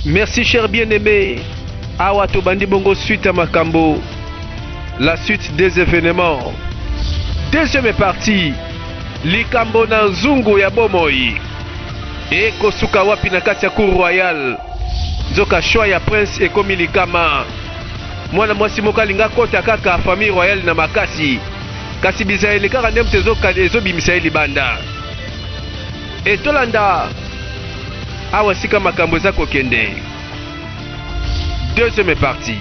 Merci cher bien-aimé. Awa tobandi bongo suite ya makambo. La suite des événements. Deuxième partie. Likambo na nzungu ya bomoi. Ekosuka wapi na kati ya cour royale? Nzoka choix ya prince ekomi likama. Mwana mwasi moko alinga akota kaka famille royale na makasi. Kasi bizaleli kaka nde moto ezobimisa ye libanda. E tolanda awa esika makambo eza kokende. Deuxième partie.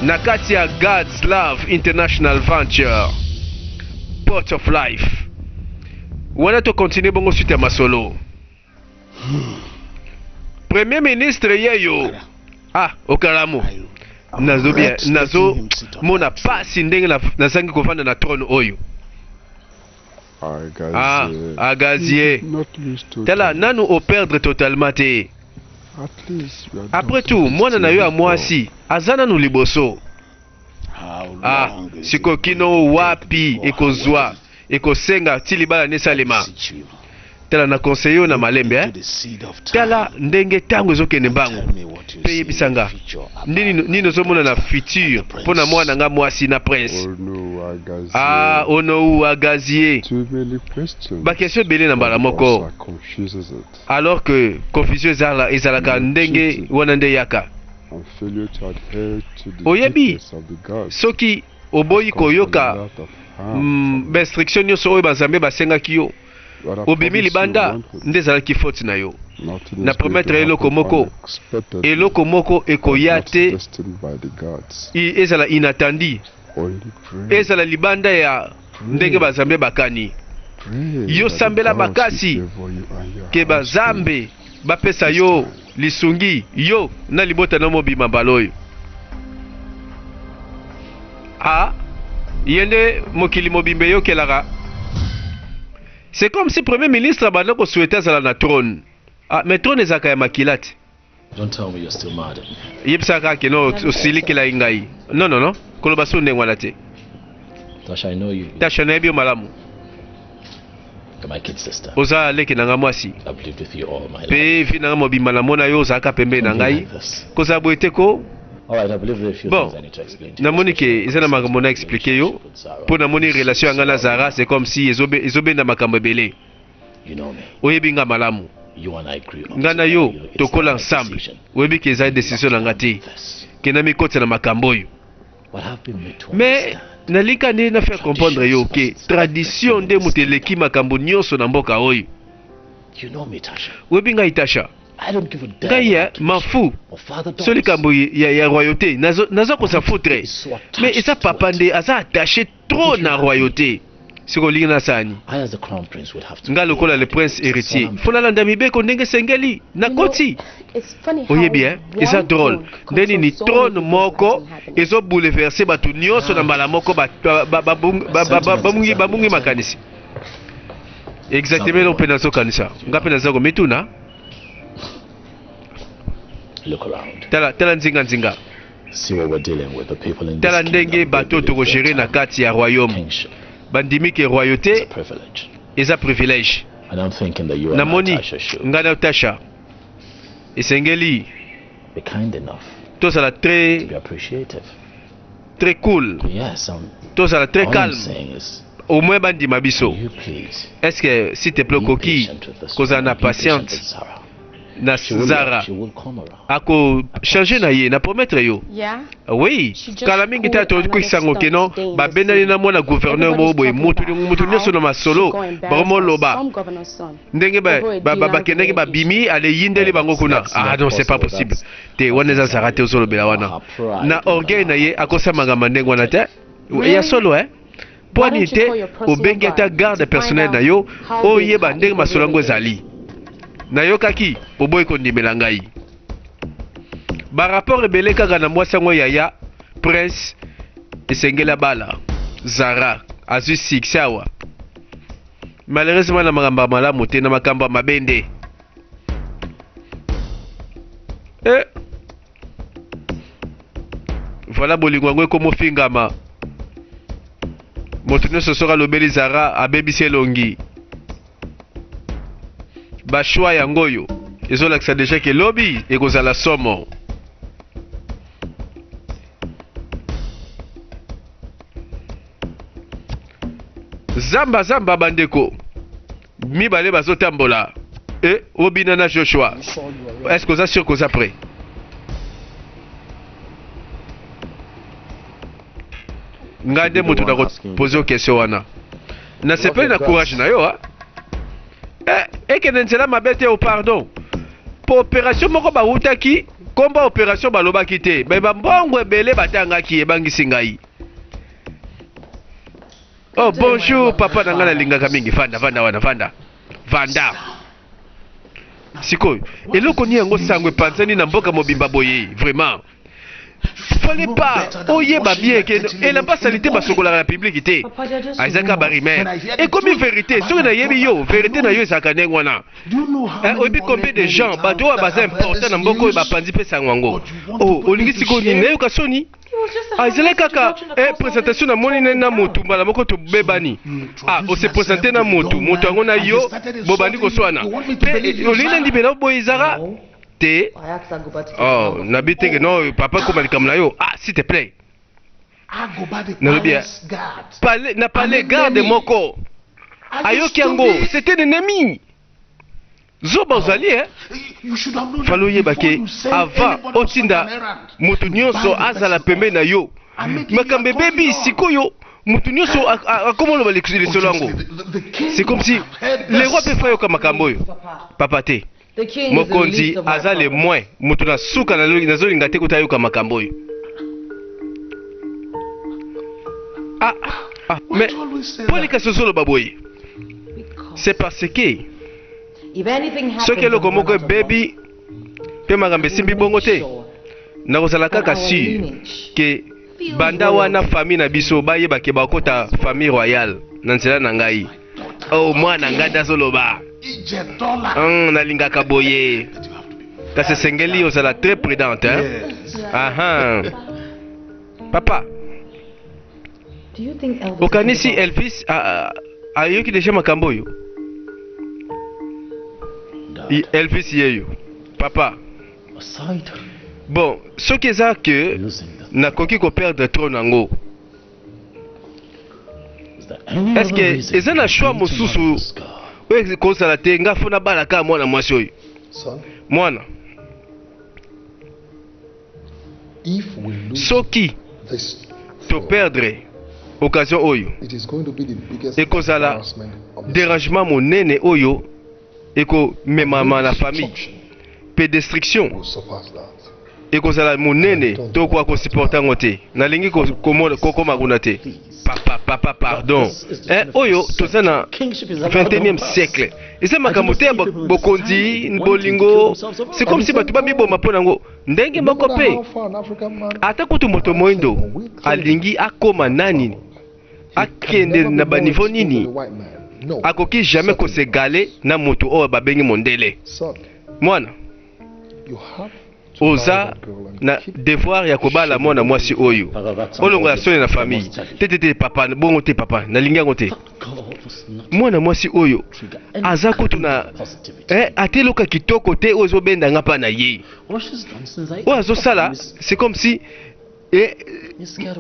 Na kati ya God's Love International Venture. Port of Life. Wana to continuer bongo suite ya masolo. Premier ministre yeyo. Ah, okalamu. Nazo bien, nazo mona pasi ndenge nazangi kovanda na trône oyo. Ah, Agazie. Tala nanu o perdre totalement te. Après tout, mwana na yo ya mwasi aza nanu liboso. Ah, sikoyo kino wapi ekozwa ekosenga ti libala nesalema. Tala na conseille yo na malembe eh? Tala ndenge ntango ezokende mbangu mpe yebisa nga nini nini ozomona na futur mpo na mwana nga mwasi na prince. Ah, onou Agazie. Ba question ebele na mbala moko. Alors que confusion ezala ezalaka ndenge wana nde eyaka. Oyebi soki oboyi koyoka ba instruction nyonso oyo bazambe basengaki yo obimi libanda nde ezalaki faute na yo. Na promettre eloko moko, eloko moko ekoya te ezala inattendu, ezala libanda ya ndenge bazambe bakani. Yo sambela makasi ke bazambe bapesa yo lisungi yo na libota na mobima mbala oyo. Ah, ye nde mokili mobimba eyokelaka. C'est comme si premier ministre abanda ko souhaiter azala na trône. Ah, mais trône ezalaka ya makila te. Don't tell me you're still mad at me. Yebisa kaka ke no osilikelaki ngai. Non non non, koloba su ndenge wana te. Tasha, I know you. Tasha, nayebi yo malamu. You're my kid sister. Oza leki na ngai mwasi. I've lived with you all my life. Pe vie na ngai mobimba namona yo ozalaka pembeni na Don't be ngai. like this. Kozala boye te ko. All right, I believe there are a few Bon, things I need to explain to you, namoni ke especially eza na concerning makambo na my expliquer yo relationship with Zara. po namoni relation ya ngai na Zara c'est comme si ezobenda makambo ebele. You know me. Oyebi nga malamu. You and I grew up Nga na together. yo You know, it's tokola not my ensemble. decision. Oyebi ke eza decision na nga te This. ke namikotisa na makambo oyo. What I've been made to Mais understand. nalinga nde na faire comprendre yo ke tradition nde moto eleki makambo nyonso na mboka oyo. You know me, Tasha. Oyebi ngai Tasha. I don't give a damn Ngai about eh, m'en fous. or father So likambo ya, ya royauté nazo, nazo kosa foutre. Is so attached Mais eza to papa it. nde aza attaché trop na royauté. Sikoyo olingi nasala nini? I as the crown prince would have to Nga lokola le prince héritier, faut nalanda mibeko ndenge esengeli. Nakoti. Oyebi hein, eza drôle nde nini trône moko ezo bouleverser bato nyonso na mbala moko babungi makanisi. Exactement eloko mpe nazokanisa. Nga mpe naza komituna. Look around. Tala, tala nzinga nzinga. See what we're dealing with. The people in this Tala ndenge kingdom, they bato oyo believe toko their gerer na term kati ya royaume kingship bandimi ke is royauté a privilege. eza privilège. And I'm thinking that you and I, Namoni Tasha, should ngai na Tasha esengeli be kind enough tozala to très be appreciative. très cool, Yes, I'm, tozala très all I'm calme, saying is, au moins bandima biso. you please Est-ce que s'il te plaît be okoki patient with this kozala woman. na Be patient patiente with Zara. na She will, Zara? she will come around. Ako changer na ye na promettre yo. Yeah. Oui, She just kala mingi te pulled tokokisa another yango ke non stunt today in the babendani city. na mwana gouverneur moko Everybody's boye talking mutu about mutu nyonso how na she masolo got embarrassed by bakomoloba some governor's son ndenge ba- over a ba- ba- dinner bakendaki related babimi issue. aleyindeli bango That's, kuna. that's Ah not non, c'est pas possible. possible That's, te that's wana eza not Zara te Zara. ozolobela wana Her pride na will orgueil na allow ye her to akosala makambo ndenge wana te ya Really? solo eh mpo Why nini don't you te call your personal obengi ata guard garde to find personnel na out yo how big oyeba her ndenge ego masolo yango really is? ezali nayokaki oboyi kondimela ngai ba rapport ebele kaka na mwasi yango yaya prince esengeli abala Zara azwi succès awa malheureusement na makambo ya malamu te na makambo ya mabe nde eh. Voilà bolingo yango ekomofingama moto nyonso soki alobeli Zara abebisi elongi ba choix yango oyo. Ezolakisa deja ke lobi ekozala somo. Zamba zamba bandeko mibale bazotambola e obina na Joshua. Est-ce que oza sûr qu'oza prêt? Ngai nde moto nakopose yo question wana. Nasepeli na courage na yo. Eh, ekende nzela mabe te o pardon. Po opération moko bawutaki, komba opération balobaki te. Mais ba mbongo ebele batangaki ebangisi ngai. Oh bonjour papa na ngai nalingaka mingi. Vanda vanda wana vanda. Vanda. Sikoyo eloko nini yango sango epanzani na mboka mobimba boye vraiment. Fallait pas oyeba bien ke elamba salite basokolaka na public te. Eza kaka ba rumeur. Ekomi verite soki nayebi yo verite na yo ezalaka ndenge wana. Oyebi combien de gens bato oyo baza important na mboka oyo bapanzi mpe sango yango. Oh olingi sikoyo nini nayoka soni? Ezalaki kaka presentation namoni na na motu mbala moko tobebani. Ah ose presenter na motu motu yango na yo bobandi koswana. Pe olingi nandimela yo boye ezaka te. Oh nabi te ke non papa koma likambo na yo. Ah s'il te plaît. Nalobi palais na palais garde moko ayoki yango c'était un ennemi. Zoba ozali eh? Fallait oyeba ke avant otinda moto nyonso azala pembeni na yo. Makambo ebebi sikoyo moto nyonso akoma oloba lisolo yango. C'est comme si le roi pe fayoka makambo oyo. Papa te. Mokonzi aza le moins moto na suka nazolinga te kuta ayoka makambo oyo. Ah, ah, mais poli kasi ozoloba boye. C'est parce que soki eloko moko ebebi mpe makambo esimbi bongo te, nakozala kaka sur ke banda wana famille na biso bayeba ke bakota famille royale na nzela na ngai. Oh mwana ngai nde azoloba. Nalingaka boye. Kasi esengeli ozala très prudente hein? Aha. Papa, okanisi Elvis ayoki deja makambo oyo? Elvis yeyo. Papa. Bon, soki eza que nakoki ko perdre trône yango. Est-ce que eza na choix mosusu oyo ekozala te nga fo nabala kaka mwana mwasi oyo? Mwana. Soki to perdre occasion oyo, ekozala derangement monene oyo ekomemama na famille pe destruction ekozala monene, tokoka ko supporter yango te. Nalingi kokoma kuna te. Papa, papa, pardon. Eh, oyo toza na 21e siècle. Eza makambo te ya bokonzi, bolingo. C'est comme si bato bamiboma mpo na yango. Ndenge moko pe, ata kutu moto moindo alingi akoma nani, akende na ba niveau nini, akoki jamais ko s'egaler na moto oyo babengi mondele. Mwana, oza na devoir ya kobala mwana mwasi oyo, olongola soni na famille. Te te te papa, bongo te papa, nalingi yango te. Mwana mwasi oyo aza kutu na ata eloko ya kitoko te oyo ezobenda nga mpa na ye. Oyo azosala c'est comme si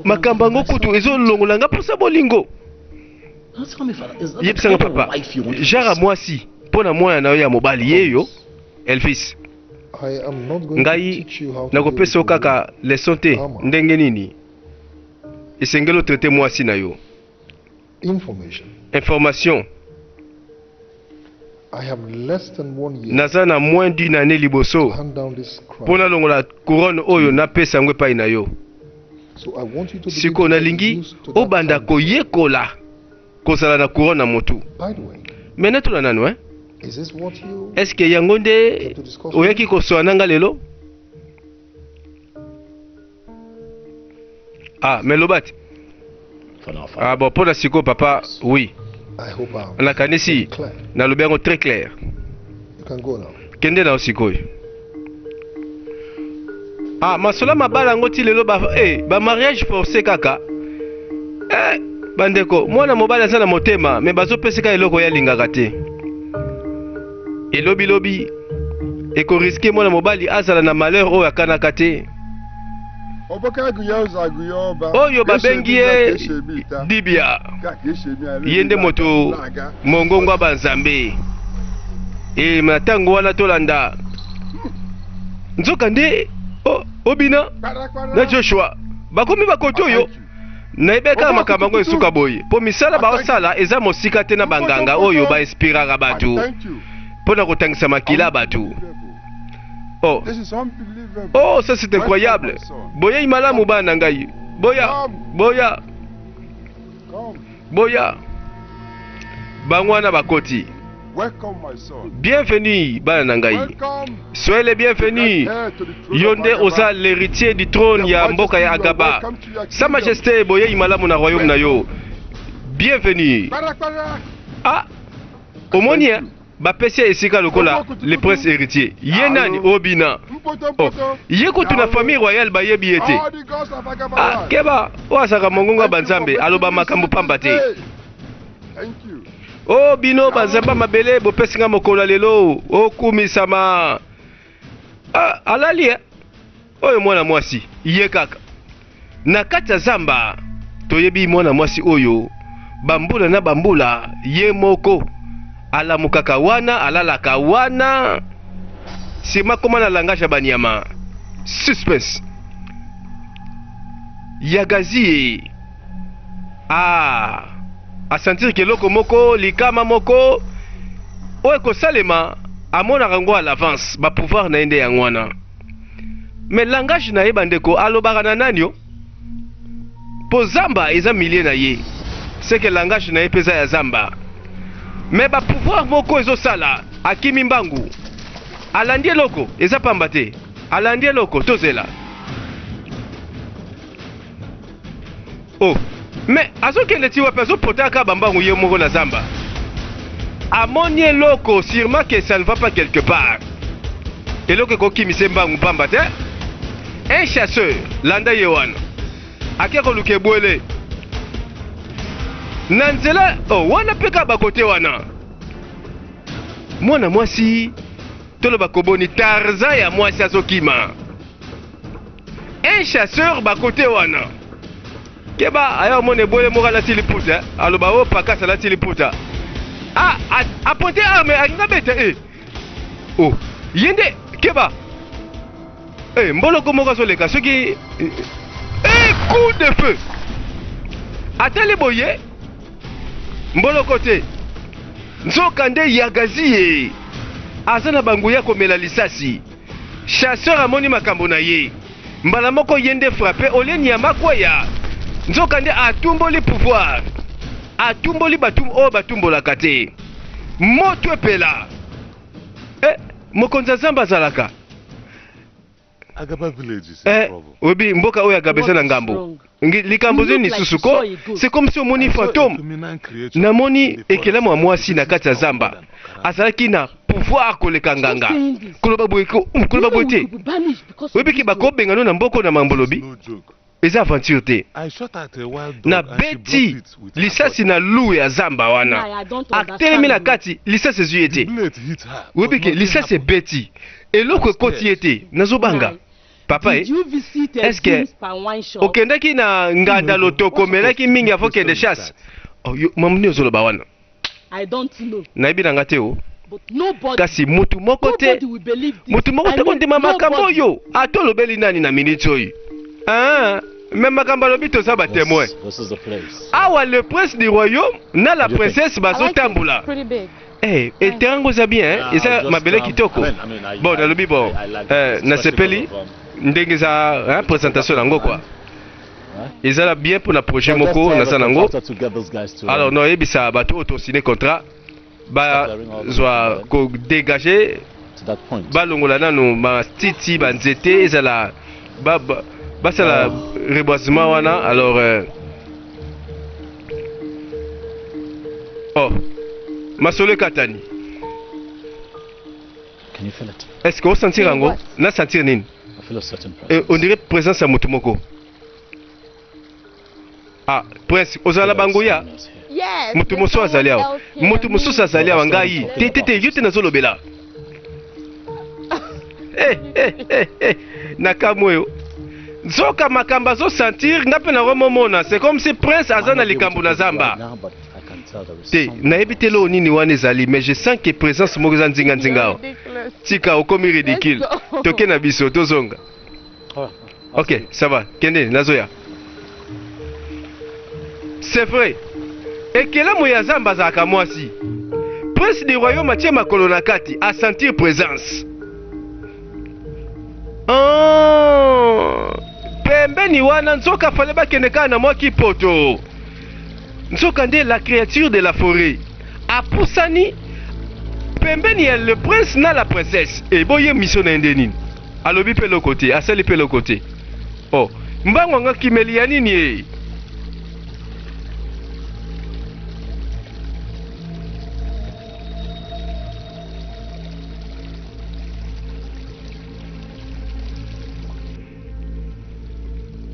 makambo yango kutu ezolongola nga mposa bolingo. Yebisa nga papa, genre mwasi mpo na mwana na yo ya mobali yeyo Elvis. Ngai nakopesa yo kaka leçon te ndenge nini esengeli otraite mwasi na yo. Information. Naza na moins d'une année liboso mpo nalongola couronne oyo napesa yango epai na yo. Sikoyo nalingi obanda koyekola kozala na couronne na motu. Mais natuna nanu hein? Est-ce que yango nde oyaki kosola na nga lelo? Ah, mais loba te. Ah bon, mpo na sikoyo papa, oui. Nakanisi nalobi yango très clair. Kende na yo sikoyo. Ah, masolo mabala yango ti lelo ba ba mariage forcé kaka. Bandeko, mwana mobali aza na motema, mais bazopesa kaka eloko ye alingaka te. Elobi lobi, Ekoriske mwana mobali azala na malheur oyo akanaka te. Oyo babengi ye Dibia, ye nde moto mongongo ya banzambe. E na ntango wana tolanda nzokande Obina na Joshua bakomi bakote oyo nayebi kaka makambo yango esuka boye mpo misala baosala eza mosika te na banganga oyo bainspiraka bato mpo na kotangisa makila ya bato. Oh. Oh, ça c'est incroyable. Boyei malamu bana na ngai. Boya, boya. Boya. Bango wana bakoti. Bienvenue bana na ngai. Soyez les bienvenus. Yo nde oza l'héritier du trône ya mboka ya Agaba. Sa Majesté boyei malamu na royaume na yo. Bienvenue. Ah, omoni hein? Bapesi ye esika lokola le prince heritier. Ye nani? Obina. Oh, ye kutu na famille royale bayebi ye te. Ah, keba, oyo azalaka mongongo ya banzambe, aloba makambo pamba te. Oh, bino banzambe ya mabele, bopesi nga mokolo ya lelo, okumisama. Ah, alali eh? Oyo mwana mwasi, ye kaka. Na kati ya zamba, toyebi mwana mwasi oyo bambula na bambula ye moko alamukaka wana, alalaka wana. Sima akoma na langage ya banyama. Suspense. Yagazi ye. Ah, a sentir ke eloko moko, likama moko oyo ekosalema, amonaka yango à l'avance. Ba pouvoir na ye nde yango wana. Mais langage na ye bandeko alobaka na nani o? Po zamba eza milieu na ye. C'est que langage na ye pe eza ya zamba. Mais ba pouvoir moko ezo sala akimi mbangu. Alandi eloko eza pamba te. Alandi eloko tozela. Oh mais azokende ti wapi azopota kaka bambangu ye moko na zamba. Amoni eloko sûrement que ça ne va pas quelque part. Eloko ekokimisa ye mbangu pamba te. Un chasseur landa ye wana. Ake koluka ebwele. Na nzela oh wana pe kaka bakote wana. Mwana mwasi toloba koboni Tarzan ya mwasi azokima. Un chasseur ba kote wana. Keba aya omona ebwele moko alati liputa aloba o pakasa alati liputa. Ah, a pointe arme alinga beta eh. Oh, ye nde keba. Eh, mboloko moko azoleka soki eh, coup de feu. Atali boye mboloko te. Nzoka nde yagazi ye aza na banguya komela lisasi. Chasseur amoni makambo na ye mbala moko ye nde frappe au lieu niama akweya nzoka nde atumboli pouvoir atumboli batu oyo batumbolaka te moto epela eh mokonzi ya zamba azalaka Agaba village is in eh trouble. oyebi mboka oyo agaba eza What na is ngambo wrong? Ngi- likambo You zeni look like lisusu you ko saw a ghost. c'est comme si omoni I saw a fantôme feminine creature namoni in the forest ekelamu ya mwasi na visiting kati ya our zamba modern Karanga. azalaki na pouvoir koleka Stop nganga saying this. koloba boye ko You koloba know boye we te could be banished because of oyebi ke this joke. bakobenga no na mboka na This is mambolobi no joke. eza aventure te I shot at a wild na dog and she blocked beti it with her lisasi body. na lu ya zamba wana Nai, I don't atelemi understand na you. kati lisasi ezwi ye The te bullet hit her, but oyebi ke nothing lisasi happened. ebeti eloko I'm ekoti ye scared. te nazobanga Nai, papa did e you visit est ce que Jim's palm wine shop? okendaki na nganda Chinedu, lotoko what sort of omelaki mingi stupid avant question okende is chasse that? oh, yo, mamu nini ozoloba wana I don't know. nayebi na nga te o But nobody, kasi mutu moko te nobody will believe this. mutu moko I te mean, kondima makambo nobody. oyo ata olobeli nani na minute oyo ah, me makambo alobi toza ba témoin This, this is the place. awa le prince du royaume na la What do you think? princesse I like it. bazotambola It's pretty big. Eh, eh, Nice. terrain yango eza bien eh? Yeah, eza I'll just, mabele kitoko I mean, I mean, I, bon I, nalobi bon I, I like the eh, place, especially because nasepeli of ndenge eza hein, the présentation topography of nango the quoi land. Right? ezala bien mpona projet So just moko tell the naza nango contractor to get those guys to alors noyebisa bato oyo tosine contrat stop clearing all the bazwa land kodégage to that point. balongola nanu matiti banzete ezala basala reboisement wana alors oh masolo ekatani Can you feel it? est ce que osentir Feel yango what? na sentir nini I feel a certain Eh, on presence. dirait présence ya motu moko ah prince ozala na Feel there is banguya someone else here. Yes, motu there's mosusu someone azali awa else here. motu mosusu Me. azali No, awa that's not what I'm ngai talking te te te about. yo te nazolobela Eh, eh, eh, eh. Nakamwe yo. Nzoka makambo azo sentir nga mpe nakomomona, c'est comme si prince aza na likambo na zamba. Te, nayebi te eloko nini wana ezali, mais je sens que présence moko eza nzinga nzinga awa. Tika, okomi ridicule. Toke na biso, tozonga. Ok, ça va. Kende, nazoya. C'est vrai. Ekelamu ya zamba azalaka mwasi. Prince du royaume atie makolo na kati, a sentir présence. Oh, pembeni wana nzoka fale bakende kaka na mwa kipoto. Nzoka nde la créature de la forêt apusani pembeni ya le prince na la princesse. E boye mission na ye nde nini? Alobi mpe eloko te, asali mpe eloko te. Oh, mbango yango akimeli ya nini e?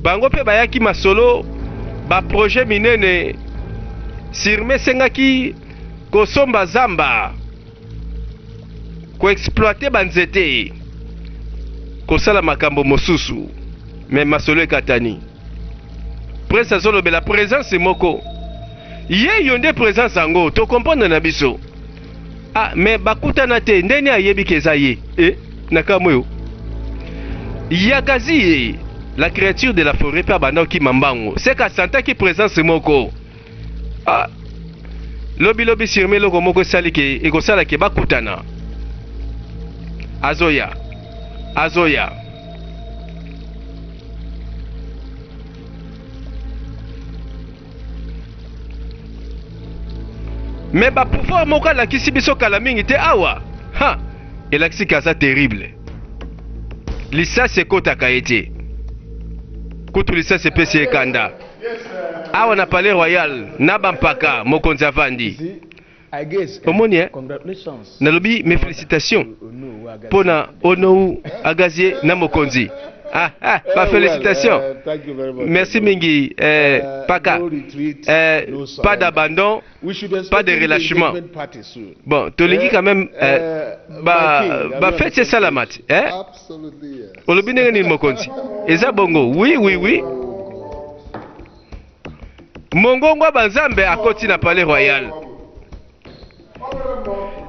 Bango mpe bayaki masolo ba projet minene surement esengaki kosomba zamba, ko exploiter ba nzete, kosala makambo mosusu, mais masolo ekatani. Prince azolobela presence moko ye yo nde presence yango to comprendre na biso. Ah mais bakutana te ndeni ayebi ke eza ye eh nakamwe yo Yagazi ye la créature de la forêt pe abanda okima mbangu seka asantaki presence moko ah lobi lobi surement eloko moko esali ke ekosala ke bakutana azoya azoya. Mais ba pouvoir moko alakisi biso kala mingi te awa. Ha! Elakisi ke aza terrible. Lisasi ekotaka ye te. Kutu lisasi epesi ye kanda. Awa na palais royal na ba mpaka mokonzi avandi. Omoni eh? Nalobi mes felicitations pona Onou Agazie na mokonzi. Ah, ah, ba felicitations. Merci mingi eh, paka. Eh, pas d'abandon, pas de relâchement. Bon, tolingi quand même eh, ba ba fête esalama te, eh? Olobi ndenge nini mokonzi? Eza bongo. Oui, oui, oui. Mongongo ya banzambe akoti na palais royal.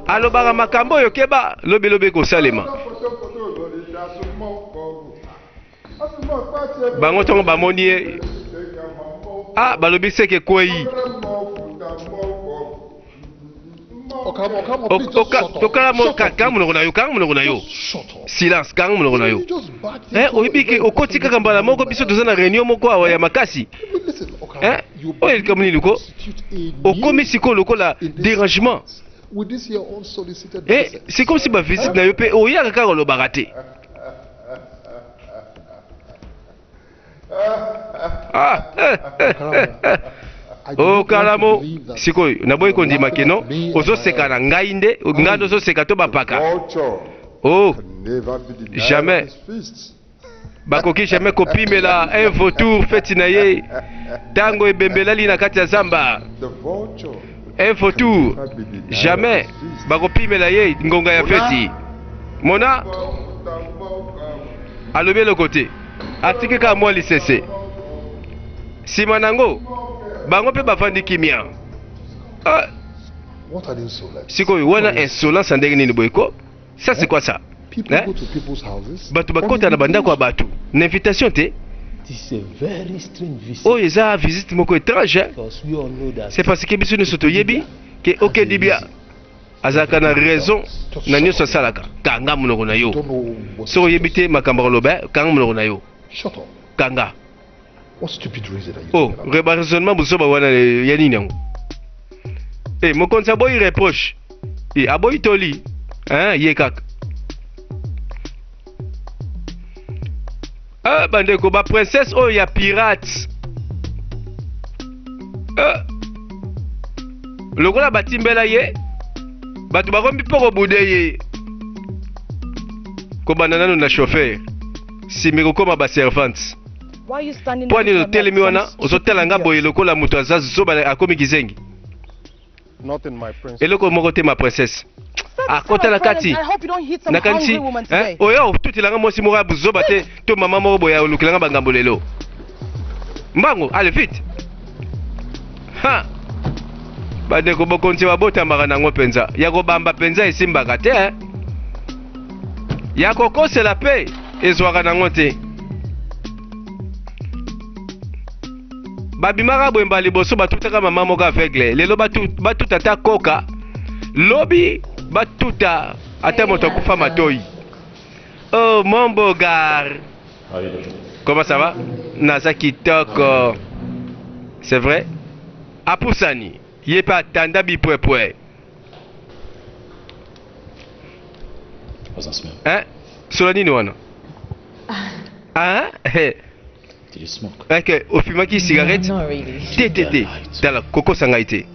Alobaka makambo oyo keba lobi lobi ekosalema. Bango ntango bamoni ye ah, balobi seke ekwei. Kanga monoko na yo, kanga monoko na yo, silence, kanga monoko na yo. Eh, oyebi ke okoti kaka mbala moko, biso toza na réunion moko awa ya makasi. Eh, oyo likambo nini ko okomi sikoyo lokola dérangement. Eh, c'est comme si ba visite na yo pe oyaka kaka olobaka te. Ah, eh, eh, eh, eh. Okalamo sikoyo naboyi kondima keno ozoseka na ngai nde ngai nde ozoseka to bapaka. Oh, jamais bakoki jamais kopimela un vautour feti na ye ntango ebembe elali na kati ya zamba. Un vautour jamais bakopimela ye ngonga ya feti. Mona alobi eloko te, atiki kaka mwa lisese. Nsima na yango bango mpe bafandi kimia. Ah, sikoyo wana insolence ya ndenge nini boye ko? Ça c'est quoi ça? Hein? Bato bakota na bandako ya bato na invitation te. Oyo eza visite moko étrange. Hein? C'est parce que biso nyonso toyebi ke Okedibia azalaka na raison na nyonso asalaka. Kanga monoko na yo. Soki oyebi te makambo akoloba, kanga monoko na yo. Kanga. Oh, ba raisonnement buzoba wana ya nini yango? Eh, mokonzi aboyi reproche. Eh, aboyi toli. Hein, ye kaka. Ah, bandeko ba princesse oyo ya pirate. Ah. Lokola batimbela ye, bato bakombi mpo kobude ye. Kobanda nanu na chauffeur. Sima ekokoma ba servante. Mpo nini otelemi wana ozotala nga boye lokola moto aza zoba akomi kizengi? Nothing, my princess. Eloko moko te, ma princesse. Stop Akota na my friend, kati. I hope you don't hit some Nakanisi hungry woman eh, today. oyo otutelanga mwasi moko ya buzoba te to mama moko boye olukelanga bangambo lelo. Mbango, allez vite. Ha! Bandeko bokonzi babotambaka nango mpenza. Ya kobamba mpenza esimbaka te. Eh? Ya kokosela mpe ezwaka nango te. Babimaka boye mbala liboso batutaka mama moko aveugle. Lelo batuta ata koka. Lobi batuta ata moto akufa matoi. Oh mon beau gars. How are you doing? Comment ça va? Naza kitoko. C'est vrai? Apusani. Ye pe atanda bipwepwe. What's that smell? Hein? Solo nini wana? Hein? Did you smoke? Ok, ofumaki cigarette? No, not really. Te te te. Tala kokosa ngai te.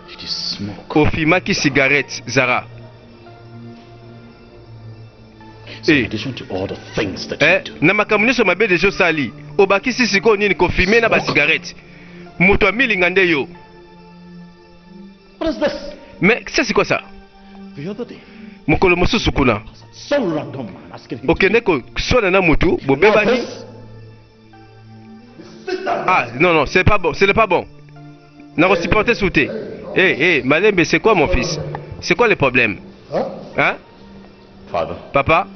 Did you smoke? Ofumaki cigarette, Zara. So in Eh. addition to all the things that Eh, you do, na makambo nyonso mabe deja osali obakisi sikoyo nini kofume na basigarete moto amilinga nde yo. What is this? Mais ça c'est quoi ça? The other day, Mokolo mosusu kuna some random man asking him to okende koswana na motu bobebani. Now this, Ah non non, c'est pas bon, ce n'est pas bon. Nakosupporte su te. Eh eh, malembe, c'est quoi mon fils? C'est quoi le problème? Huh? Hein? Father, Papa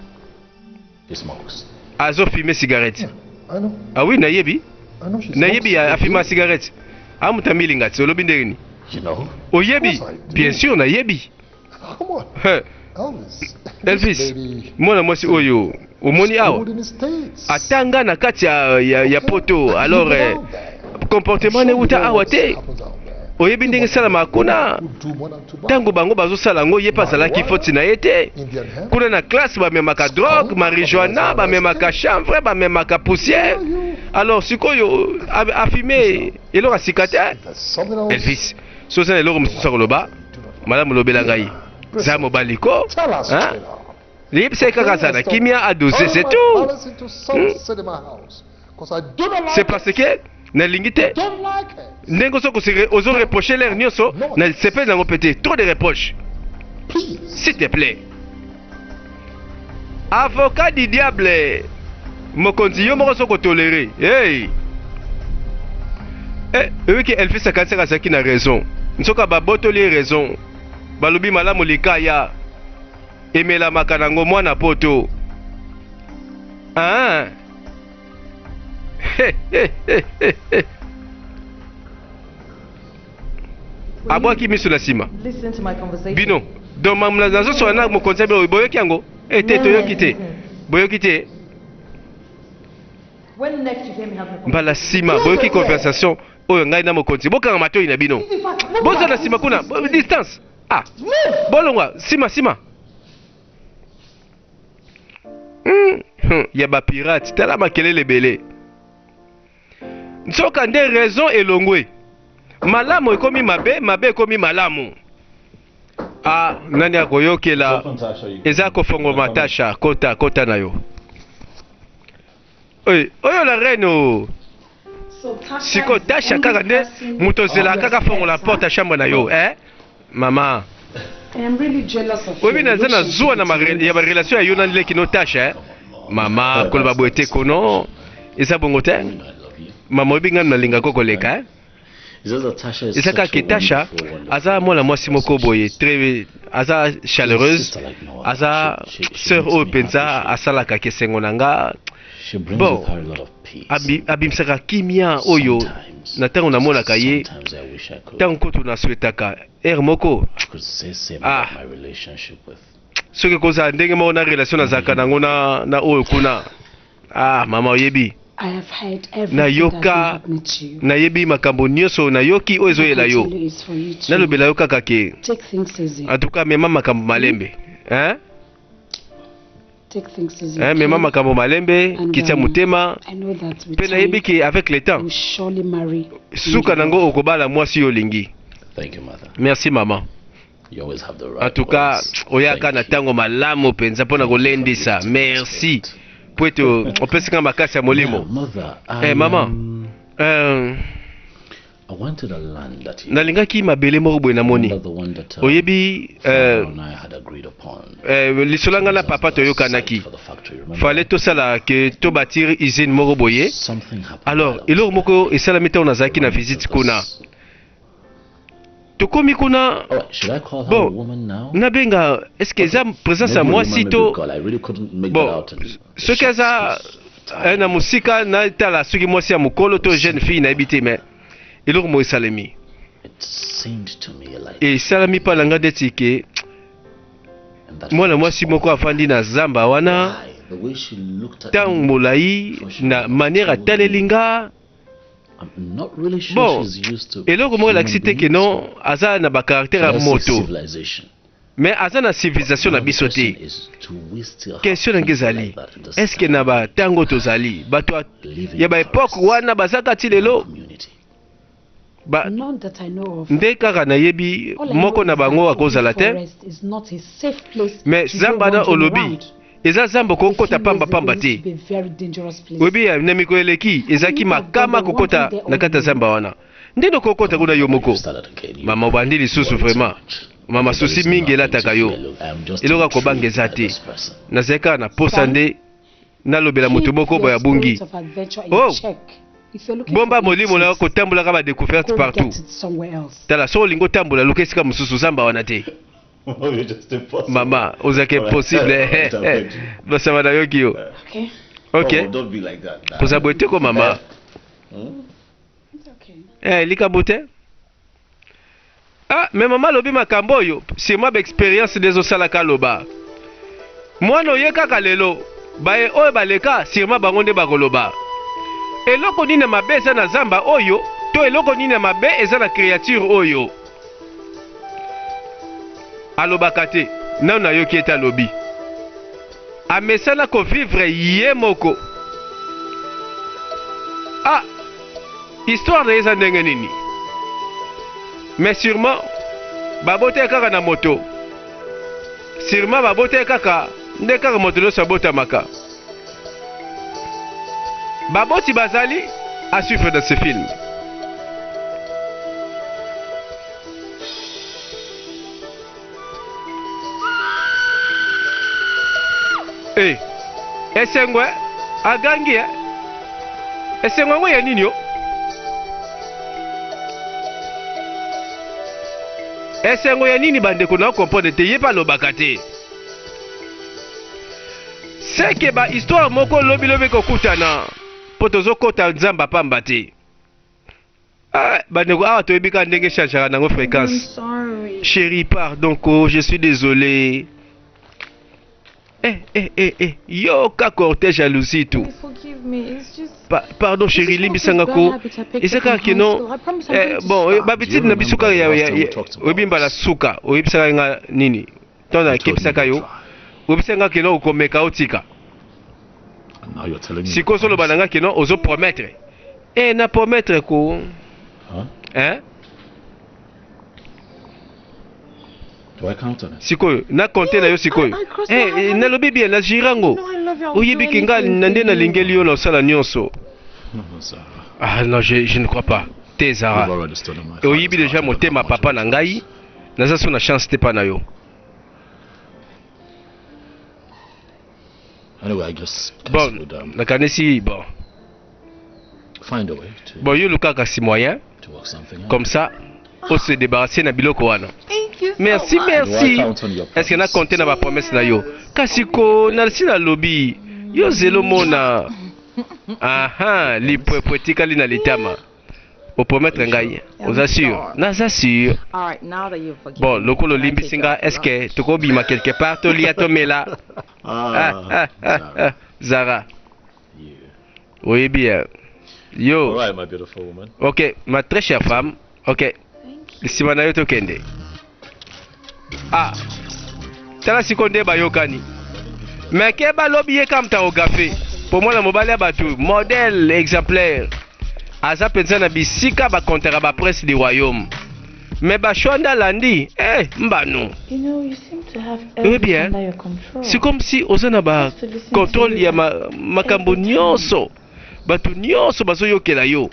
he smokes. azofume cigarette. I know. Ah oui, nayebi. I know she smokes. Nayebi afima cigarette. Amuta milinga ti olobi ndenge nini? You know? Oyebi? Of course I do. Bien sûr nayebi. Come on. He, Elvis. Elvis, This lady mwana mwasi oyo omoni awa schooled in the States. atanga na kati ya poto Okay? alors You've been eh, out there. comportement I'm sure you neuta know awa what te. happens out there. Oyebi ndenge esalamaka kuna. Who do more than tobacco. Ntango bango bazosala yango ye mpe azalaki foti na ye te. Indian hemp. Kuna na classe bamemaka drogue, marijuana, bamemaka chanvre, bamemaka poussière. Alors sikoyo afime eloko ya sika te. There's something else. Elvis, soki oza na eloko mosusu ya koloba malamu olobela ngai za mobali ko. Tell us Hein? straight up. Liyebisa ye kaka aza na kimia adose, Turn c'est my tout. palace into some cinema house. 'Cause I do not like C'est parce que nalingi te Don't like it. ndenge ozo reproche l'air nyonso nasepeli nango mpe te. Trop de reproche. Please. S'il te plaît, avocat du diable mokonzi yo moko soki otolere. Hey eh, oyoki Elvis akanisaka azalaki na raison, nsoka babotoli ye raison. Balobi malamu likaya emelamaka nango mwana poto. Ah. He. Abwaki miso na nsima. Listen to my conversation. Bino donc mamu nazosola na mokonzi ya bino boyoki yango e te? Toyoki te, boyoki te. When next you hear me having a Mbala nsima boyoki conversation oyo ngai na mokonzi, bokanga matoi na bino, boza na nsima kuna distance. Ah, bolongwa nsima nsima. Ya bapirate, tala makelele ebele. Nzoka nde raison elongwe, malamu ekomi mabe, mabe ekomi malamu. Ah, nani akoyokela? Eza kofongoma. Tasha, kota kota na yo. Oyo oyo la reine o. Sikoyo Tasha kaka nde moto ozelaka kaka fongola porte ya chambre na yo. Eh mama, oyebi naza na zuwa na ya barelation ya yo na leki no Tasha. Eh mama, koloba boye te kono, eza bongo te mama. Oyebi ngai nalingaka koleka, eh? Eza kaka ke Tasha aza mwana mwasi moko boye très, aza chaleureuse, aza sœur oyo mpenza asalaka kesengo na nga. Bon, abimisaka kimia oyo na ntango namonaka ye, ntango kutu naswetaka ere moko. Ah, soki kozala ndenge moko na relation nazalaka nango na oyo kuna. Ah mama, oyebi nayoka, nayebi makambo nyonso, nayoki oyo ezoyela yo. Nalobela yo kaka ke en tout cas mema makambo malembe, hein? Hein, mema makambo malembe, kitia motema mpe nayebi ke avec le temps suka nango okobala mwasi oyo olingi. Merci mama. En tout cas oyaka na ntango malamu mpenza mpona kolendisa. Merci po ete opesika makasi ya molimo. Eh, mama. I wanted a land that you Nalingaki mabele moko boye namoni. remember the one that Oyebi Father and I had agreed upon. lisolo nga na papa As the toyokanaki. site for the factory, remember? Fallait tosala ke tobatir usine moko boye. Something happened Alors while I was eloko moko there. esalami ntango nazalaki na Remember visite this- kuna. Tokomi kuna All right, should I call her Bon. a woman now? nabenga est-ce que eza présence ya Maybe a woman, mwasi maybe to a girl. I really couldn't make that bon out in the soki short aza space time. na mosika natala soki mwasi ya mokolo to jeune fille nayebi te mais eloko moko esalemi It seemed to me like esalami mpa na nga ndeti ke and that mwana was mwasi moko afandi na zamba wana why, the way she looked at ntango me, molai na manière ataleli nga I'm not really sure Bon, she's used to eloko moko elakisi human te ke beings. non aza na bacaractère Should ya I say moto civilization? mais aza na civilisation na Now the biso question te is, do we still have question nange people ezali like that in this estce na town batango tozali bato living ya in baepoke forests, wana bazaka ti in our lelo community? ba, None that I know of. nde kaka nayebi All I moko know na is that bango Obi akozala te Forest is not a safe place mais to go zamba na wandering olobi around. eza zamba A few kokota years ago, pambapamba it te used to be a very dangerous place. oyebi ya na mikolo eleki ezalaki makama kokota na kati ya zamba wana nde nokokota kuna yo moko You started again. You mama obandi lisusu worry too vraiment much. mama There susi is mingi nothing elataka to yo fear. Look, I am just eloko ya kobanga intrigued eza by te this person. nazali kaka na posa Son, nde nalobela moto Keep moko your boye abungi spirit of adventure in Oh. check. If you're looking bomba for molimo na yo retreat, kotambolaka badécouverte go partout get it somewhere else. tala soki olingi otambola luka esika mosusu zamba wana te You're just impossible. mama ozalaki Alright. impossible Alright, I'll beg you. basama nayoki yo Okay? ok Oh, don't be like that now. koza boye te ko mama Hmm? It's okay. Eh, likambo te ah me mama alobi makambo oyo sima baexperience nde ezosalaka aloba mwana oye kaka lelo baye oyo baleka sirma bango nde bakoloba eloko nini ya mabe eza na zamba oyo to eloko nini ya mabe eza na créature oyo alobaka te nano nayoki ete alobi amesana kovivre ye moko ah histoire na ye eza ndenge nini mais sûrement babota ye kaka na moto sûrement babota ye kaka nde kaka moto nyonso abotamaka baboti bazali à suivre dans ce film. Eh, esengo eh? Agangi eh? Esengo yango ya nini yo esengo ya nini bandeko na comprendre te ye mpe alobaka te seke ba histoire moko lobilobi kokutana mpo tozokɔta nzambe apamba te ah, bandeko awa toyebi kaka ndenge echangeaka nango fréquence. Sorry. Chérie, pardon ko, je suis désolé. Eh, eh, eh, eh, yoka cortège jalousie tout. Forgive me. It's just. Pardon chérie, It's just limbisanga one of ko. those bad habits I picked Eza up in kaka high ke non school. I promise I'm eh, going to bon stop. babitide na biso kaka ya, Last ya, time we ya, talked about oyebi mbala this. suka oyebisaka nga nini ntango You told me nakebisaka you'd yo try. oyebisaka nga ke non okomeka otika And now you're telling me. sikoyo ozoloba na nga ke non ozopromettre e na promettre ko Huh? hein? Do I count on it? Sikoyo na konte na yo sikoyo I- I crossed my eh, heart. eh, nalobi bien na jirango You know I love you. I would do oyebi ke nga anything na for nde you. nalingeli yo na osala nyonso. No, Zara. Ah non, je ne crois pas te Zara. You've already stolen my Oyebi father's deja heart. I don't motema have much papa of a na ngai choice. naza so na chance te mpa na yo. Anyway, I guess Bon, we'd nakanisi bon find a way to, bon yo lukaka kasi moyen to work something out. comme ça ose débarrasser na biloko wana. Thank you so Merci, much. Do I merci. count on your Est ce que na promise? compte na bapromese na yo kasi ko nasi nalobi yo zelo mona aha lipwepwe etikali na litama opromettre ngai oza sûr naza sûr. All right, now that you've forgiven Bon me, lokola can I take olimbisi you nga out for est ce que lunch? tokobima quelque part tolia tomela. Ah, Ah, ah, ah, Zara. ah, Zara You. oyebi eh, yo. All right, my beautiful woman. Ok, ma très chère femme, ok. Thank you. Nsima na yo tokende ah tala sikoyo nde bayokani me ke balobi ye kamta ogafe mpo mwana mobali ya bato modèle exemplaire aza mpenza na bisika bakontaka baprince du royaume me bashwa nde alandi eh, mbano. You know, you seem to have Eh bien, everything under your control. c'est comme si oza na bacontrole ya makambo nyonso bato nyonso bazoyokela yo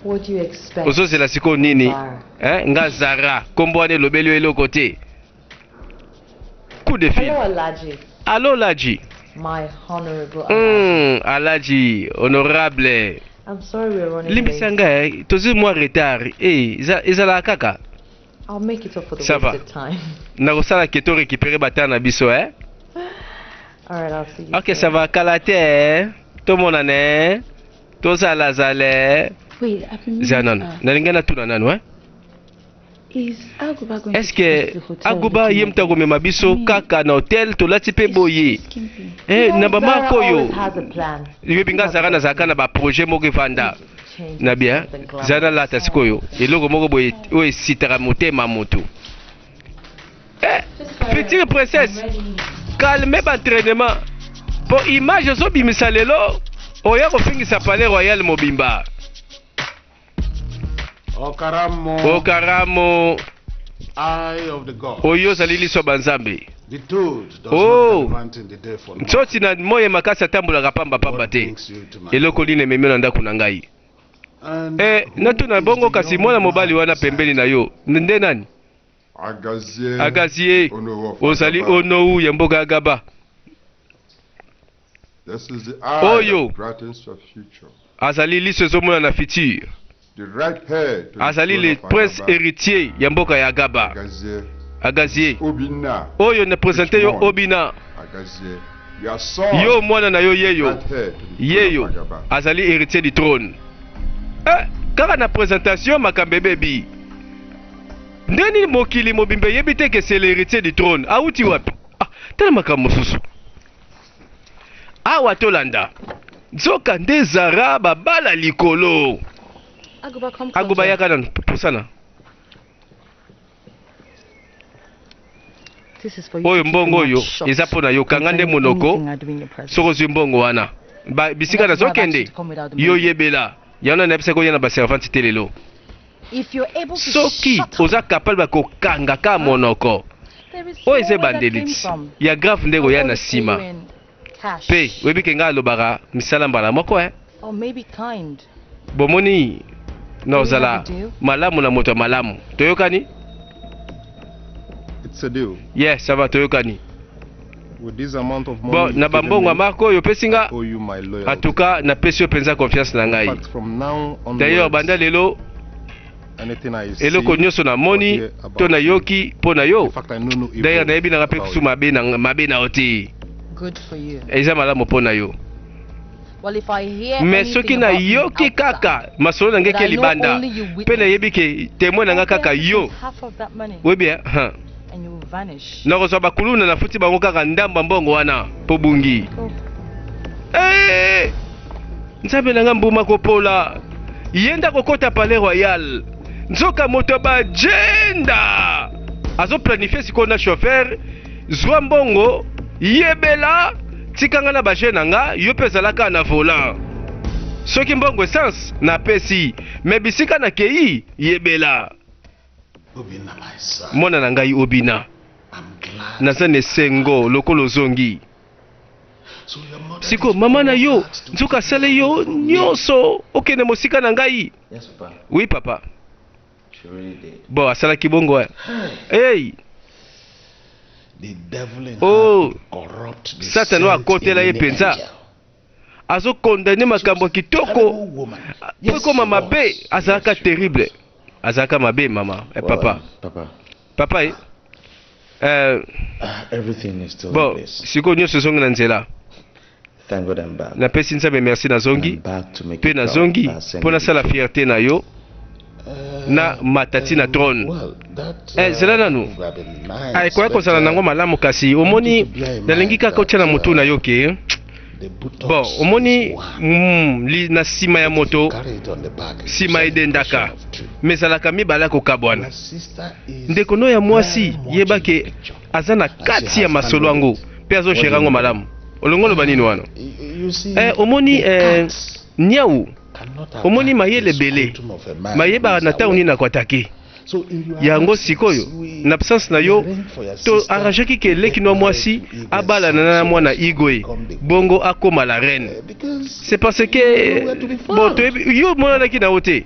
What do you expect? Ozozela sikoyo nini? Zara. Eh, nga Zara, kombo wana elobeli yo eloko te. Coup de fil. Hello, Alaji. Allo Laji. My honorable Alaji. Alaji, honorable. I'm sorry we're running Limbisa late. ngai, tozwi mwa retard. Eh, ezalaka kaka. I'll make it up for the Ça va. wasted time. Nakosala ke to récupérer batard na biso, eh? All right, I'll see you Ok, soon. ça va kala te, eh? Tomonana, eh? Tozalazala, eh? Wait, I've been meaning Zela to nanu. ask. Nalingi natuna nanu, eh? Is Aguba going Est-ce to take que us to the hotel Aguba looking ye like moto akomema biso I mean, kaka na hotel tolati mpe this? boye? It's so skimpy. Eh, You know, na bamarke Zara oyo always has a plan. yoyebi nga Zara nazalaka na baprojet moko evanda Change na bien something glamorous. zala nalata sikoyo eloko moko boye oyo esitaka motema motu. Eh, Just hurry future up. princesse, I'm ready. calme baentraînement mpo image ozobimisa lelo oya kofingisa palais royal mobimba. Okaramo, Okaramo, eye of the god. oyo ozali liso ya banzambe. The toad does Oh. not gallivant in the day for long. Ntsoti na moye makasi atambolaka pambapamba What te. brings you to my Eloko home? nini ememi na ndako na ngai? And Eh, who natuna is bongo the kasi young mwana man mobali wana beside pembeni na yo nde nani? Agazie. Agazie, Onowu of ozali Agaba. onou ya mboka ya Gaba. This is the eye Oyo. that brightens your future. Azali liso ezomona na future. The right heir to the Azali throne le of prince Agaba. héritier ya mboka ya Gaba. Agazie. Agazie Obina. oyo na présente yo Richmond. Obina. Agazie. Your son. Yo mwana na yo yeyo. Right heir to the throne Yeyo of Agaba. azali héritier du trône. Eh, kaka na présentation makambo ebebi. Nde nini mokili mobimba eyebi te ke c'est l'héritier du trône awuti wapi? Ah, tala makambo mosusu awa tolanda. Nzoka nde Zara babala likolo. Aguba, come Aguba, closer. yaka nanu pusana. This is for you Oyo to keep mbongo your oyo mouth shut eza mpo na yo, kanga nde concerning monoko. anything I do in your presence. Soki ozwi mbongo wana bisika And that's why I've asked nazokende you to come without the yo money. yebela yango nayebisaki oya na baservante te lelo. If you're able to Soki shut up, oza capable ya kokanga ka monoko there is oyo eza nowhere that ebandeli came ti from. ya grave nde I'll koya na only pay you nsima. in cash. Mpe oyebi ke ngai alobaka misala mbala moko, eh? Or maybe kind. Bomoni na ozala have a deal? malamu na moto ya malamu, toyokani? It's a deal. Yes, ça va, toyokani. With this amount of money Bon, you've na given bambongo ya me, marko oyo opesi I nga, owe you my en loyalty. tout cas napesi yo mpenza confiance na In ngai. fact, from now D'ailleurs, onwards, banda lelo, anything I see eloko nyonso or namoni hear to about you, nayoki mpo na yo, in fact, I know no d'ailleurs evil nayebi nanga mpe about kusu you. mabe na mabe na yo te. Good for you. Eza malamu mpo na yo. Well, if I hear Me anything soki about me nayoki outside, kaka masolo na ngai that ke I know libanda only you mpe witness, nayebi ke témoin na nga I'll pay kaka at least yo half of that money oyebi, eh, huh. and you will vanish. Nakozwa bakuluna nafuti bango kaka ndambo ya mbongo wana mpo bungi. Go. Eh! Nzambe na nga, mbuma kopola ye nde akokɔta palais royal. Nzoka moto ya bajenda azoplanifie sikoyo na chauffeur: zwa mbongo, yebela, tika nga na baje na nga, yo mpe ezalaka na volant. Soki mbongo essence napesi me bisika nakei, yebela. Obinna, my son. Mwana na ngai Obina, I'm glad. naza na esengo lokola ozongi. So your mother Siko did mama na all yo that to nzoka keep asala you yo away from me. nyonso okende mosika na ngai. Yes, Papa. Oui papa. She really did. Bon, asalaki bongo, eh. Hey. Hey. The devil in Oh. her could corrupt the Satana oyo saint in akotela ye any mpenza angel. azokondane makambo ya She was a kitoko terrible woman. mpo Yes, ekoma she mabe. was. Azalaka Yes, she terrible, was. azalaka mabe mama, eh, Well, papa. Papa, Papa, eh? Eh, everything is still in bon, place. sikoyo nyonso ezongi na nzela. Thank God I'm back. Napesi Nzambe merci, nazongi. I'm back to make Mpe you proud nazongi by sending mpo nasala you to- fierté na yo na matati na trône. Well, that, Eh, zela nanu. would have been nice, Ah, ekoya but, kozala nango malamu, kasi omoni, to bear in nalingi mind kaka otya na that, motu na yo ke the buttocks bon, omoni, is one. na nsima ya moto, Carry it on the back, it nsima gives an edendaka, impression of two. me ezalaka mibale akokabwana. Your sister is Ndeko no ya mwasi, very much yeba in ke the picture. aza na And she kati ya has masolo handled yango it. mpe azogere yango malamu. Olongo oloba nini wana? You see, Eh, omoni, the eh, cats niau cannot omoni attack mayele the ebele scrotum of a man mayebaka who is na ntango awake. nini akoatake. So in your Yango absence, sikoyo we na absence na yo, arrange for your to sister arrangeaki ke to leki get no married mwasi to Igwe's abalana son na so mwana that she Igwe, become the bongo akóma la reine. Because C'est parce que nowhere to be bon, found. toyebi yo omonanaki na yo te.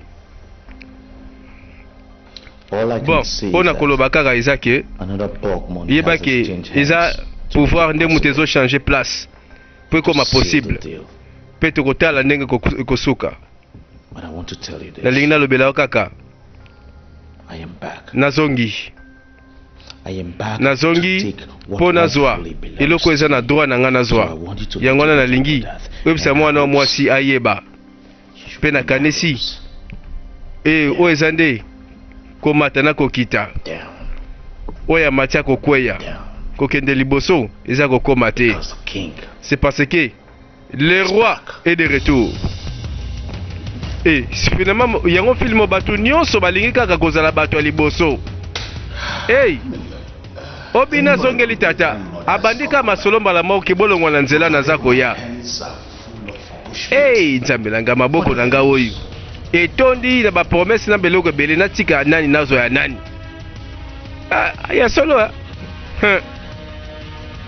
All I can Bon, say mpo is na that koloba kaka eza ke another bulk money yeba has ke exchanged eza hands to make pouvoir it nde moto possible ezochange place mpo to ekoma seal the possible deal. mpe tokotala ndenge ekosuka. But I want to tell you Nalingi this. nalobela yo kaka, I am back. nazongi. I am back to Nazongi take what mpo nazwa rightfully belongs eloko to eza na me. droit na ngai So I nazwa. want you to Yango let wana your daughter nalingi know that. oyebisa And I mwana wa hope mwasi ayeba she mpe will nakanisi knows. e Yeah. oyo eza nde komata na kokita, Down, oyo amati akokweya, down. kokende liboso eza kokoma te. Because the king C'est parce que le is roi back. est de retour. E finalement yango filme bato nyonso balingi kaka kozala bato ya liboso. Hey, obina azongeli tata abandi kaka masolo mbala moko ke bolongwa na nzela naza koya. Hands are full of bushmeat. Hey, nzambe na nga, maboko na nga oyo etondi na bapromese na biloko ebele, natika nani nazwa ya nani? Ah, ya solo ah. Huh.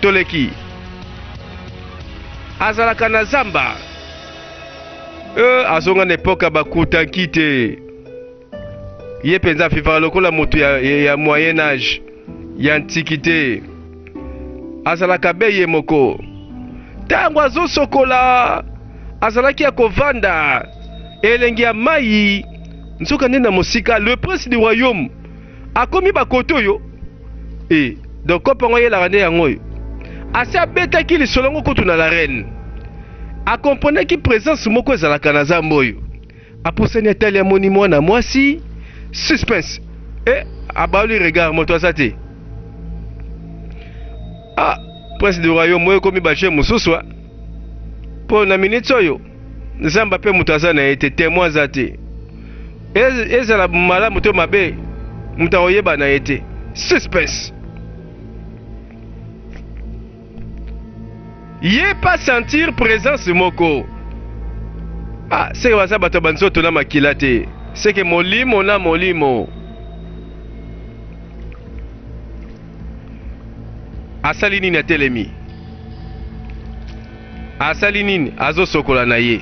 Toleki azalaka na zamba, azonga na epoke ya bakutanki te. Ye mpenza afifaka lokola moto ya moyen âge ya antiquité. Azalaka be ye moko ntango azosokola, azalaki ya kovanda elengi ya mai. Nzoka nde na mosika le prince du royaume akomi bakote oyo. E donc kope yango ayelaka nde yango oyo asi abetaki lisolo yango kutu na la reine. Akomprenaki présence moko ezalaka na zamba oyo. Apusani, atali, amoni mwana mwasi. Suspense. E abali regard, moto aza te. Ah, prince du royaume oyo ekomi bajeu mosusu mpo na miniti oyo zamba mpe moto aza na ye te, témoin aza te. Ezala malamu to mabe, moto akoyeba na ye te. Suspense. Ye pas sentir présence moko. Ah, seke baza bato ya banzoto na makila te, seke molimo na molimo. Asali nini? Atelemi, asali nini? Azosokola na ye.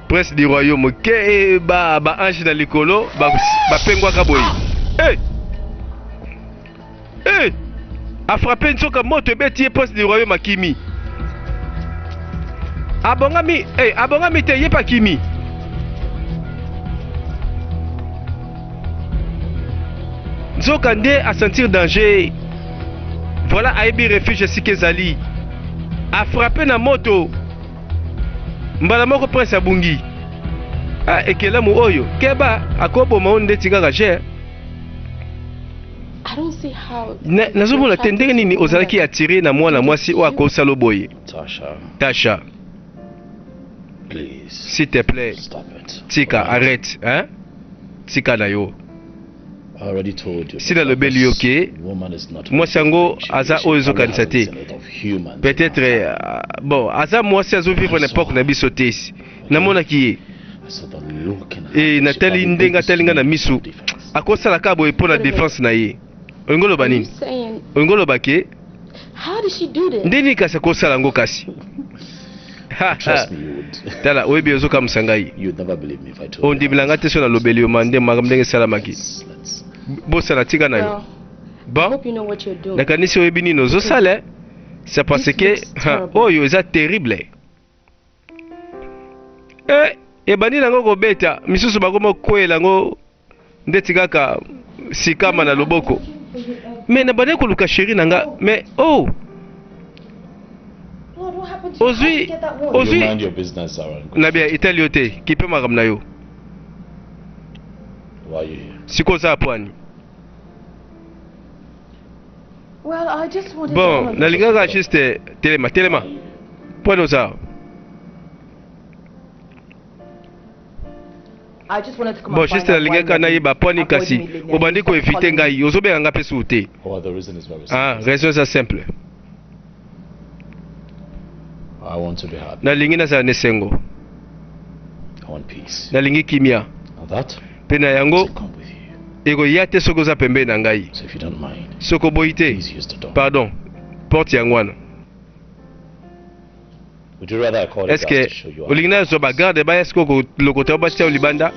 Prince du royaume ke ba baange na likolo bapengwaka boye. Hey! Hey! Afrappe, nzoka moto ebeti ye. Prince du royaume akimi, abongami. Hey, abongami te, ye mpe akimi. Nzoka nde asentir danger. Voilà, ayebi refuge esika ezali. Afrappe na moto mbala moko, prince abungi. Ah, ekelamu oyo keba, akoboma oyo ndeti kaka ger. I don't see how. Nazomona te ndenge nini ozalaki attiré na mwana mwasi oyo akosala boye. Tasha, Tasha, please. S'il te plaît. Stop it. Tika. Alright? Arrête, hein? Tika na yo. I already told you. Si nalobeli yo ke mwasi yango aza oyo ezokanisa te, peut-être bon, aza mwasi azovivre na époque na biso te. Namonaki ye e natali ndenge atali nga na misu. Akosala kaka boye mpo na défense na ye. Olingi oloba nini? Olingi oloba ke nde nini kasi akosala yango kasi? Tala, oyebi, ozokamwisa ngai. Ondimela nga te so nalobeli yo ma nde makambo ndenge esalamaki. Bosala, tika na yo. Bon, nakanisi oyebi nini ozosala. C'est parce que oyo eza terrible. E ebandi nango kobeta misusu, bakoma kokweyela yango ndeti kaka sikama na loboko. Me nabandi koluka chéri na nga, mais oh, ozwi ozwi na bia etali yo te, kipe makambo na yo. Sikoyo oza pwani. Bon, nalingaka juste telema, telema pwani oza. Bon, juste nalingaka nayeba pwani kasi obandi koevite ngai, ozobenga nga mpe suku te. Ah, raison eza simple. Nalingi nazala na esengo, nalingi kimia, mpe na yango ekoya te soki oza pembeni na ngai. Soki oboyi te, pardon, porte yango wana. Est ce que olingi nazwa bagarde baya sikoyo kolokota yo batia yo libanda?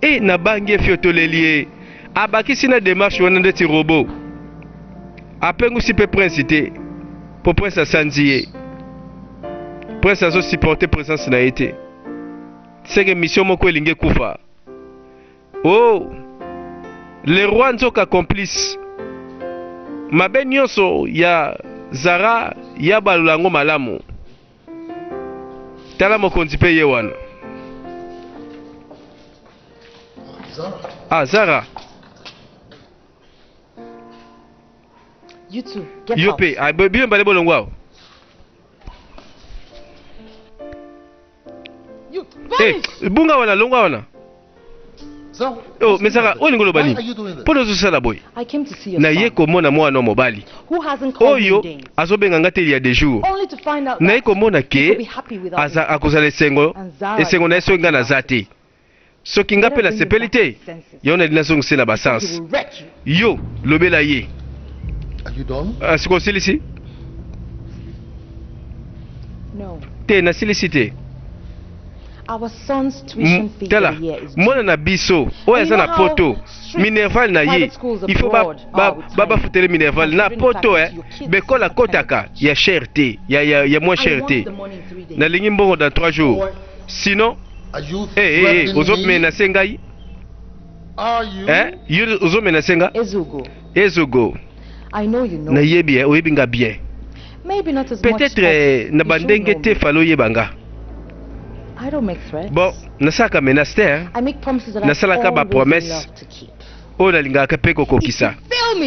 E nabangi efiotoleli ye. Abakisi na demarche wana ndeti robot. Apengusi pe prince te. Po prince asanzi ye. Prince azo supporter presence na ye te. Seke mission moko elingi ekufa. Oh! Le roi nzoka complice. Mabe nionso ya Zara ya balola yango malamu. Tala mokonzi pe ye wana. Ah Zara. You too. Get Yo out. pe, ah, bino bale bolongwa awa. Eh, bunga wana longwa wana. Oh, mais Zara, olingi oloba nini? Mpo na ozosala boye. Naye komona mwana mobali oyo azobenga nga te il y a des jours. Naye komona ke aza akozala esengo, esengo na ye soki nga naza te. Soki nga mpe nasepeli te, yango nalingi nazongisa ye na ba sens. Yo, lobela ye. Ah, sikoyo osilisi? Te, nasilisi te. Tala, mwana na biso oyo aza na poto, minerval na ye, il faut bafutele minerval na poto eh, bekola akotaka ya cher te, ya moins cher te. Nalingi mbongo dans 3 jours. Sinon, eh, eh, eh, ozo menacer ngai? Eh, yo ozo menacer nga? Ezugo. Nayebi, eh, oyebi nga bien. Peut-être eh, na bandenge te falo oyeba nga. Bon, nasalaka menace te, hein. Nasalaka ba promesse oyo nalingaka mpe kokokisa.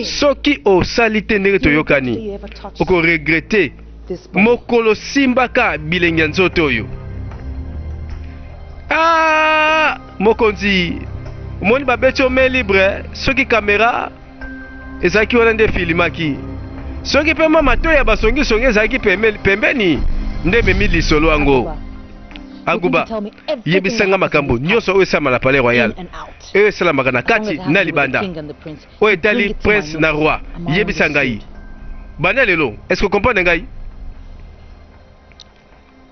Soki osali te ndenge toyokani, oko regretter mokolo simbaka bilenge ya nzoto oyo. Ah, mokonzi, omoni babeti yo main libre, soki kamera ezalaki wana nde efilimaki, soki mpe mwa matoi ya basongisongi ezalaki pembeni nde ememi lisolo yango. Aguba, yebisa nga makambo nyonso oyo esalama na palais royal, oyo esalamaka na kati na libanda, oyo etali prince na roi, yebisa ngai banda lelo. Est-ce que comprendre ngai?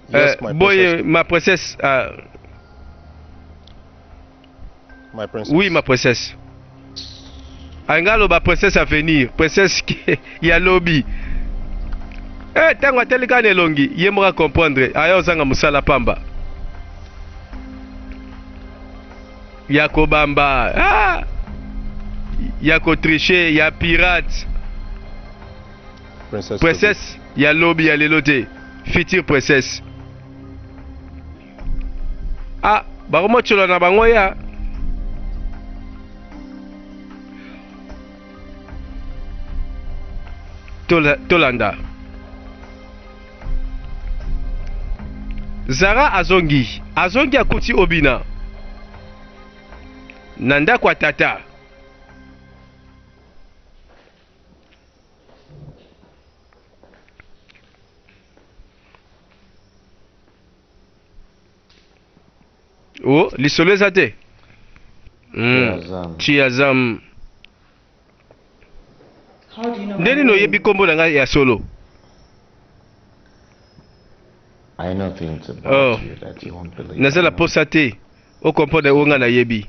Yes, my Boye, princess. ma princesse. My princess. Oui, ma princesse. Alinga aloba princesse à venir, princesse ya lobi. Eh, tango atali kaka na elongi, ye moko comprendre, aya ozanga mosala pamba. Ya kobamba, ah! Ya kotricher, ya pirate. Princesse, princesse ya lobi ya lelo te, future princesse. Ah, bakomotyola na bango ya tolanda. Zara azongi, azongi akuti Obina na ndako ya tata. Oh, lisolo eza te. Chiazam. Nde nini oyebi kombo na ngai ya solo? Oh, naza na posa te o comprendre oyo ngai nayebi.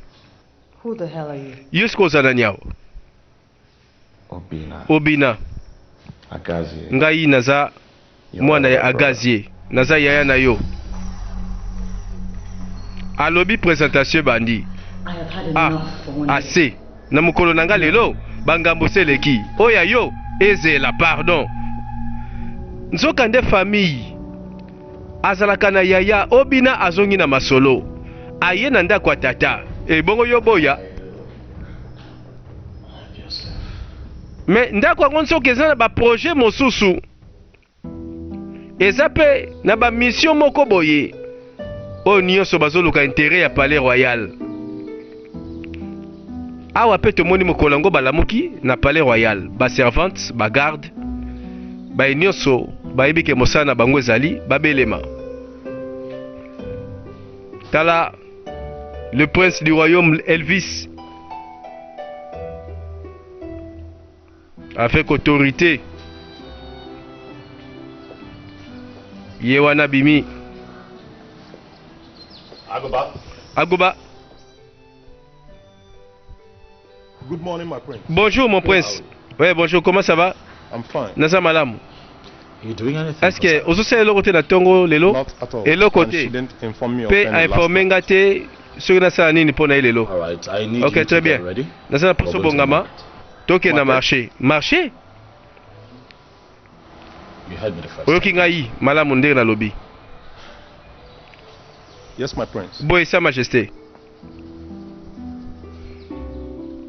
Yo sikoyo oza nani awa? Obina. Ngai naza mwana ya Agazie, naza yaya na yo. Alobi presentation ebandi. Ah, ase na mokolo na nga lelo bangambo se eleki. Oyo ya yo ezela pardon. Nzoka nde famille azalaka na yaya Obina azongi na masolo. Aye na ndako ya tata. E bongo yo boya. Mais ndako yango nsoki eza na ba projet mosusu, eza pe na ba mission moko boye oyo nyonso bazoluka intérêt ya palais royal. Awa pe tomoni mokolo yango balamuki na palais royal, ba servantes, ba garde, baye nyonso bayebi ke mosala na bango ezali babelema. Tala le prince du royaume Elvis avec autorité ye wana bimi. Agoba. Agoba. Good morning, my prince. Bonjour mon prince. Ouais, bonjour, comment ça va? I'm fine. Naza malamu. You doing anything Est-ce que ozosala eloko te na ntongo lelo? Not at all. Eloko And te. she didn't inform me of Mpe any last ainforme night. nga te soki nasala nini mpo na ye lelo. All right, I need Ok, you très to bien. get ready. Naza na mposa We're going to obongama market. tokende na marché. Marché? You heard me the first Oyoki ngai malamu ndenge nalobi. Yes, my prince. Boye sa majesté.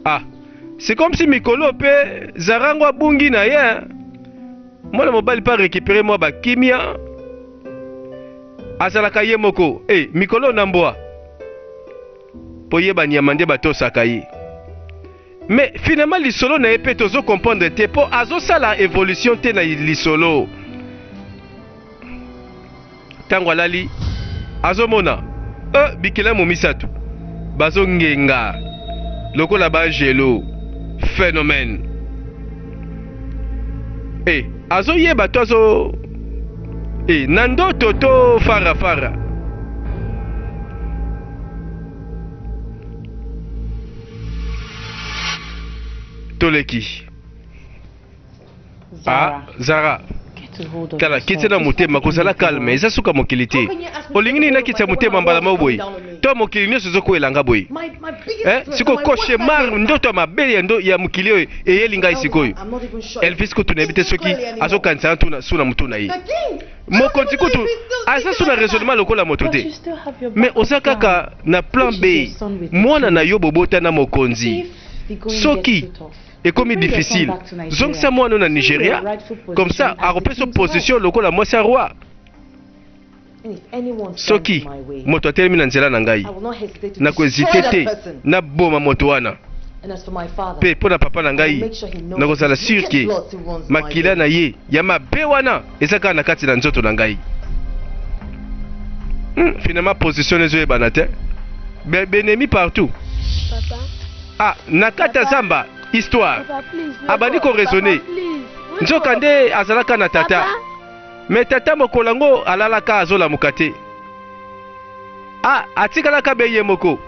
Ah, c'est comme si mikolo mpe zarango abungi na ye. hein. Mwana mobali mpe arécupere mwa bakimia. Azalaka ye moko. Eh, mikolo na mbwa. Mpo ye banyama nde batosaka ye. Mais finalement lisolo na ye mpe tozo comprendre te mpo azosala évolution te na lisolo. Ntango alali azomona e bikelamu misato bazongenga lokola baangelo phénomène e azoyeba to azo e na ndoto to farafara toleki Zara, ah, zara get a hold of tala yourself. kitisa na It's motema not the kozala end of the calme world. eza suka mokili te olingi nini nakitisa motema mbala moko boye to mokili nyonso ezokwelanga boye Eh, sikoyo cauchemar ndoto ya mabe ya, ndo, ya mokili oyo eyeli ngai sikoyo elvis kutu nayebi te soki azokanisa na su na motu na ye mokonzi kutu aza su na raisonnement lokola moto But te you still have your mais backup oza plan. kaka na plan Which is b your son with the mwana king. na yo bobota na mokonzi If the going gets soki too tough, ekomi you bring your son difficile back to Nigeria. zongisa mwana oyo na Assume your nigeria rightful comme ça position as the akopesa king's position wife. lokola mwasi ya roi And if anyone stands soki in my way, moto atelemi na nzela na ngai I will not hesitate to destroy nakohezite that te person. naboma moto wana And as for my father, mpe mpo na papa na I will ngai make sure he knows nakozala that his sur wicked ke blood still runs in my makila veins. na ye ya mabe wana eza kaka na kati na nzoto na ngai finalement position ezoyebana te benemi partout Papa, ah na kati ya Papa. zamba histoire Papa, please. wake abandi up. koraisonne Papa, please. Wake nzoka up. nde azalaka na tata Papa, me tata mokolo yango alalaka azolamuka te ah atikalaka be ye moko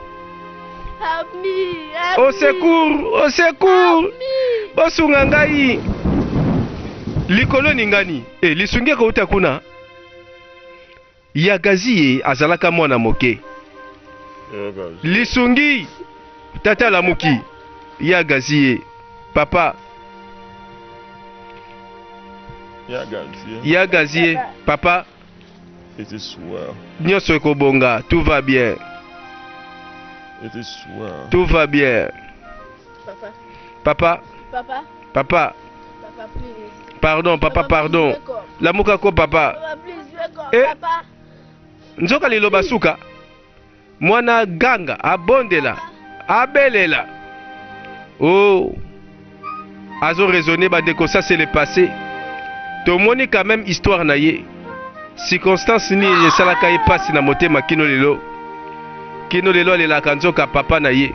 help me. Help au me. secours au secours Help me. bosunga ngai likolo ningani e lisungi ekouta kuna yagazi ye azalaka mwana moke lisungi tata alamuki yagazi ye papa Yeah, guys. Yeah. yagazi ye papa It is well. nyonso ekobonga tout va bien It is well. tout va bien Papa, papa papa, papa papa, please. pardon papa please pardon wake up. lamuka ko papa Papa, please wake up. Eh. Papa, nzoka liloba suka mwana ganga abondela abelela oh azo raisonner bandeko ça c'est le passé tomoni quand même histoire na ye circonstance nini esalaka ye mpasi na motema kino lelo kino lelo alelaka nzoka papa na ye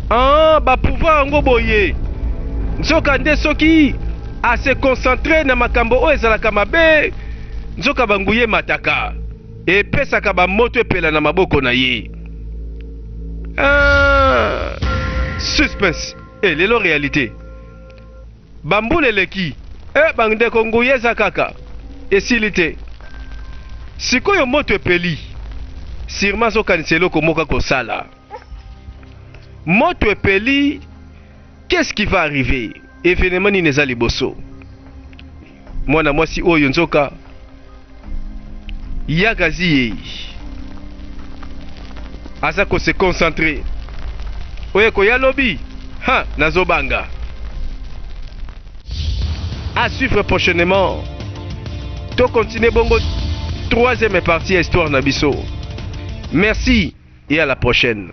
ah bapouvoir yango boye nzoka nde soki ase concentre na makambo oyo ezalaka mabe nzoka banguya emataka epesaka bamoto epela na maboko na ye ah, suspense e lelo réalité bambula eleki e bandeko nguya eza kaka esili te sikoyo moto epeli sirma azokanisa eloko moko akosala moto epeli qu'est-ce qui va arriver événement nini eza liboso mwana mwasi oyo nzoka yagazi ye aza kose concentre oyo ekoya lobi ha nazobanga à suivre prochainement to continue bongo troisième partie ya histoire na biso merci et à la prochaine.